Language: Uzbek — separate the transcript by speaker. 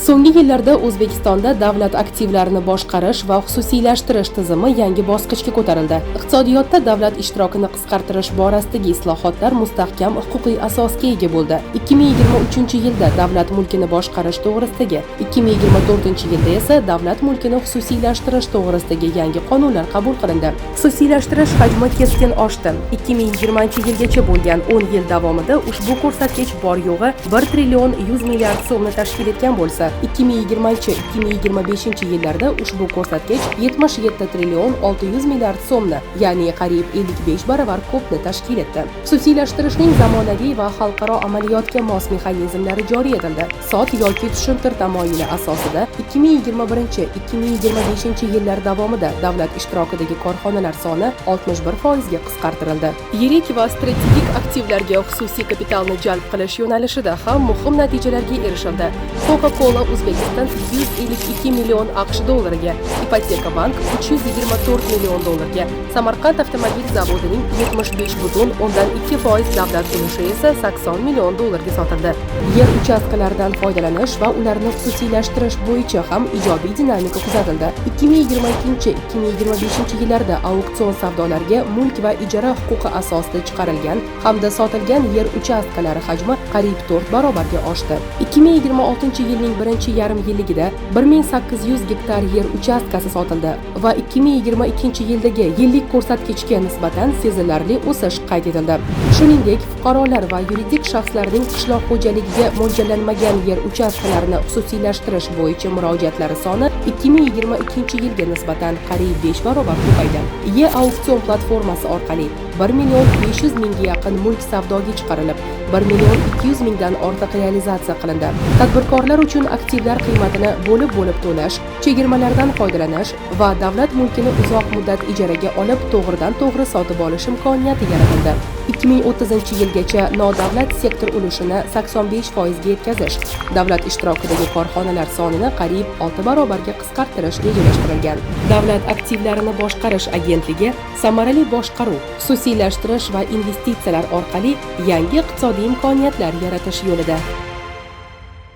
Speaker 1: So'nggi yillarda O'zbekistonda davlat aktivlarini boshqarish va xususiylashtirish tizimi yangi bosqichga ko'tarildi. Iqtisodiyotda davlat ishtirokini qisqartirish borasidagi islohotlar mustahkam huquqiy asosga ega bo'ldi. 2023-yilda davlat mulkini boshqarish to'g'risidagi, 2024-yilda esa davlat mulkini xususiylashtirish to'g'risidagi yangi qonunlar qabul qilindi. Xususiylashtirish hajmi keskin oshdi. 2020-yilgacha bo'lgan 10 yil davomida ushbu ko'rsatkich bor yo'g'i 1 trillion 100 milliard so'mni tashkil etgan bo'lsa, 2020-2025 yillarda ushbu ko'rsatkich 77 trillion 600 milliard so'mni, ya'ni qariyb 55 baravar ko'pni tashkil etdi. Xususiylashtirishning zamonaviy va xalqaro amaliyotga mos mexanizmlari joriy etildi. Sot yoki tushuntir tamoyili asosida 2021-2025 yillar davomida davlat ishtirokidagi korxonalar soni 61% ga qisqartirildi. Yirik va strategik aktivlarga xususiy kapitalni jalb qilish yo'nalishida ham muhim natijalarga erishildi. Coca-Cola Uzbekistan 252 million AQSh dollariga, Ipoteka bank 324 million dollarga, Samarqand avtomobil zavodining 75,2% davlat ulushi esa 80 million dollarga sotildi. Yer uchastkalaridan foydalanish va ularni xususiylashtirish bo'yicha ham ijobiy dinamika kuzatildi. 2022-2025 yillarda auksion savdolarga mulk va ijara huquqi asosida chiqarilgan hamda sotilgan yer uchastkalari hajmi qariyb 4 barobarga oshdi. 2026 yilning birinchi yarim yilligida 1800 gektar yer uchastkasi sotildi va 2022 yildagi yillik ko'rsatkichga nisbatan sezilarli o'sish qayd etildi. Shuningdek, fuqarolar va yuridik shaxslarning qishloq xo'jaligiga mo'ljallanmagan yer uchastkalarini xususiylashtirish bo'yicha murojaatlari soni 2022 yilga nisbatan qariyb 5 barobar ko'paydi. E-auksion platformasi orqali 1 million 500 mingga yaqin mulk savdoga chiqarilib, 1 million 200 mingdan ortiq realizatsiya qilindi. Tadbirkorlar uchun aktivlar qiymatini bo'lib-bo'lib to'lash, chegirmalardan foydalanish va davlat mulkini uzoq muddat ijaraga olib, to'g'ridan-to'g'ri sotib olish imkoniyati yaratildi. 2030-yilgacha nodavlat sektor ulushini 85% ga yetkazish, davlat ishtirokidagi korxonalar sonini qariyb 6 barobarga qisqartirish rejalashtirilgan. Davlat aktivlarini boshqarish agentligi samarali boshqaruv, xususiylashtirish va investitsiyalar orqali yangi iqtisodiy imkoniyatlar yaratish yo'lida.